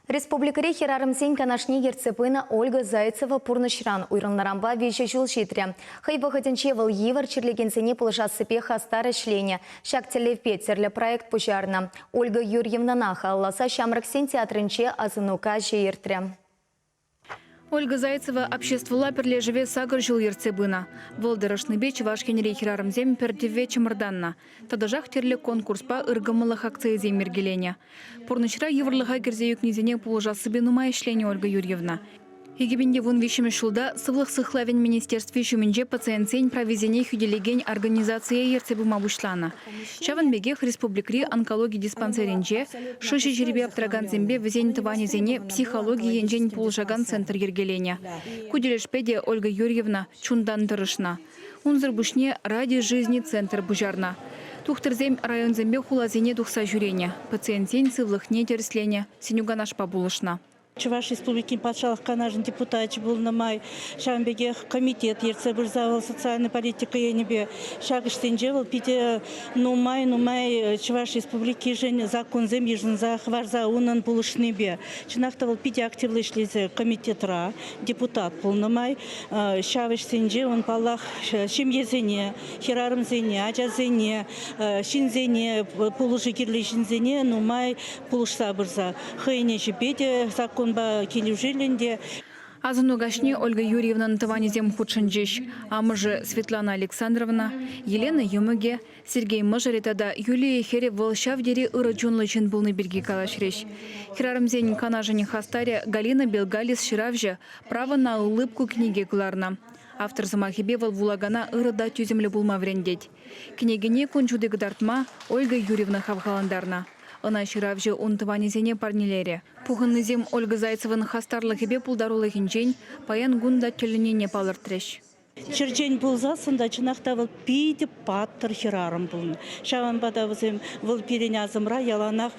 Республикӑри хӗрарӑмсен канашне ертсе пынӑ Ольга Зайцева пурнӑҫран уйрӑлнӑранпа виҫӗ ҫул ҫитрӗ. Хӑй вӑхӑтӗнче вӑл йывӑр чирлекенсене пулӑшассипе хастар ӗҫленӗ. Ҫак тӗллевпе тӗрлӗ проект пуҫарнӑ. Ольга Юрьевнӑна халалласа Ҫамрӑксен театрӗнче асӑну каҫӗ иртрӗ. Ольга Зайцева обществӑлла пӗрлешӗве сакӑр ҫул ертсе пынӑ. Вӑл тӑрӑшнипе Чӑваш Енри хӗрарӑмсем пӗр тӗвве чӑмӑртаннӑ. Тӑтӑшах тӗрлӗ конкурспа ыркӑмӑллӑх акцийӗсем йӗркеленӗ. Пурнӑҫра йывӑрлӑха кӗрсе ӳкнисене пулӑшассипе нумай ӗҫленӗ Ольга Юрьевна. 2013 ҫулта Сывлӑх сыхлавӗн министерстви ҫумӗнче пациентсен прависене хӳтӗлекен организацие ертсе пыма пуҫланӑ. Ҫавӑн пекех республикӑри онкологи диспансерӗнче шыҫӑ чирӗпе аптӑракансемпе вӗсен тӑванӗсене психологи енчен пулӑшакан центр йӗркеленӗ. Ку тӗлӗшпе те Ольга Юрьевна чунтан тӑрӑшнӑ. Унсӑр пуҫне «Ради жизни» центр пуҫарнӑ. Тухтӑрсем районсемпе хуласене тухса ҫӳренӗ, пациентсен сывлӑхне тӗрӗсленӗ, сӗнӳ-канашпа пулӑшнӑ. Чӑваш Республикин Патшалӑх Канашӗн депутачӗ пулнӑ май, ҫавӑн пекех комитет ертсе пырса вӑл социальнӑй политика енӗпе ҫак ӗҫсенче вӑл питӗ нумай-нумай Чӑваш Республикишӗн законсем йышӑнса хӑварса унӑн пулӑшнипе. Чӑнах та вӑл питӗ активлӑ ӗҫлесе комитетра депутат пулнӑ май ҫав ӗҫсенче ун, паллах, ҫемьесене, хӗрарӑмсене, ачасене, ҫынсене, пулӑшу кирлӗ ҫынсене нумай пулӑшса пырса хӑйӗн ӗҫӗпе те саккунпа килӗшӳллӗн те. Асӑну каҫне Ольга Юрьевнӑн тӑванӗсем хутшӑнчӗҫ. Амӑшӗ Светлана Александровна, Елена йӑмӑкӗ, Сергей мӑшӑрӗ тата Юлия хӗрӗ вӑл ҫав тери ырӑ чунлӑ ҫын пулни пирки калаҫрӗҫ. Хӗрарӑмсен канашӗн хастарӗ Галина Белгалис ҫыравҫӑ «Право на улыбку» кӗнеке кӑларнӑ. Автор сӑмахӗпе вӑл вулакана ырӑ та тӳсӗмлӗ пулма вӗрентет. Кӗнекене кун ҫути кӑтартма Ольга Юрьевна хавхалантарнӑ. Ӑна ҫыравҫӑ ун тӑванӗсене парнелерӗ. Пухӑннисем Ольга Зайцевӑн хастарлӑхӗпе пултарулӑхӗнчен паян кун та тӗлӗннине палӑртрӗҫ. Черчен пулсассӑн та чӑнах та вӑл питӗ паттӑр хӗрарӑм пулнӑ. Ҫавӑнпа та вӗсем вӑл пирӗн асӑмра яланах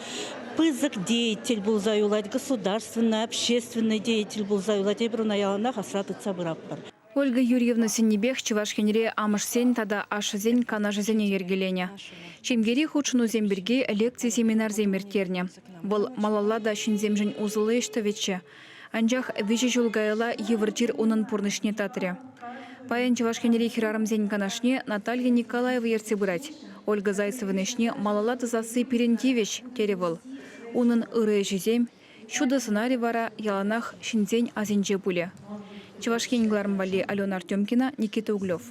пысӑк деятель пулса юлать, государственный, общественный деятель пулса юлать. Эпир ӑна яланах асра тытса пыратпӑр. Ольга Юрьевна сӗннипех Чӑваш Енре амӑшсен тата ашшӗсен канашӗсене йӗркеленӗ. Ҫемьери хутшӑнусем пирки лекци-семинарсем ирттернӗ. Вӑл малалла та ҫынсемшӗн усӑллӑ ӗҫ тӑвӗччӗ. Анчах виҫӗ ҫул каялла йывӑр чир унӑн пурнӑҫне татрӗ. Паян Чӑваш Енри хӗрарӑмсен канашне Наталья Николаева ертсе пырать. Ольга Зайцевӑн ӗҫне малалла тӑсасси пирӗн тивӗҫ, терӗ вӑл. Унӑн ырӑ ӗҫӗсем, Ҫутӑ сӑнарӗ вара яланах ҫынсен асӗнче пулӗ. Чӑваш Ен кӑларӑм валли Алена Артемкина, Никита Углев.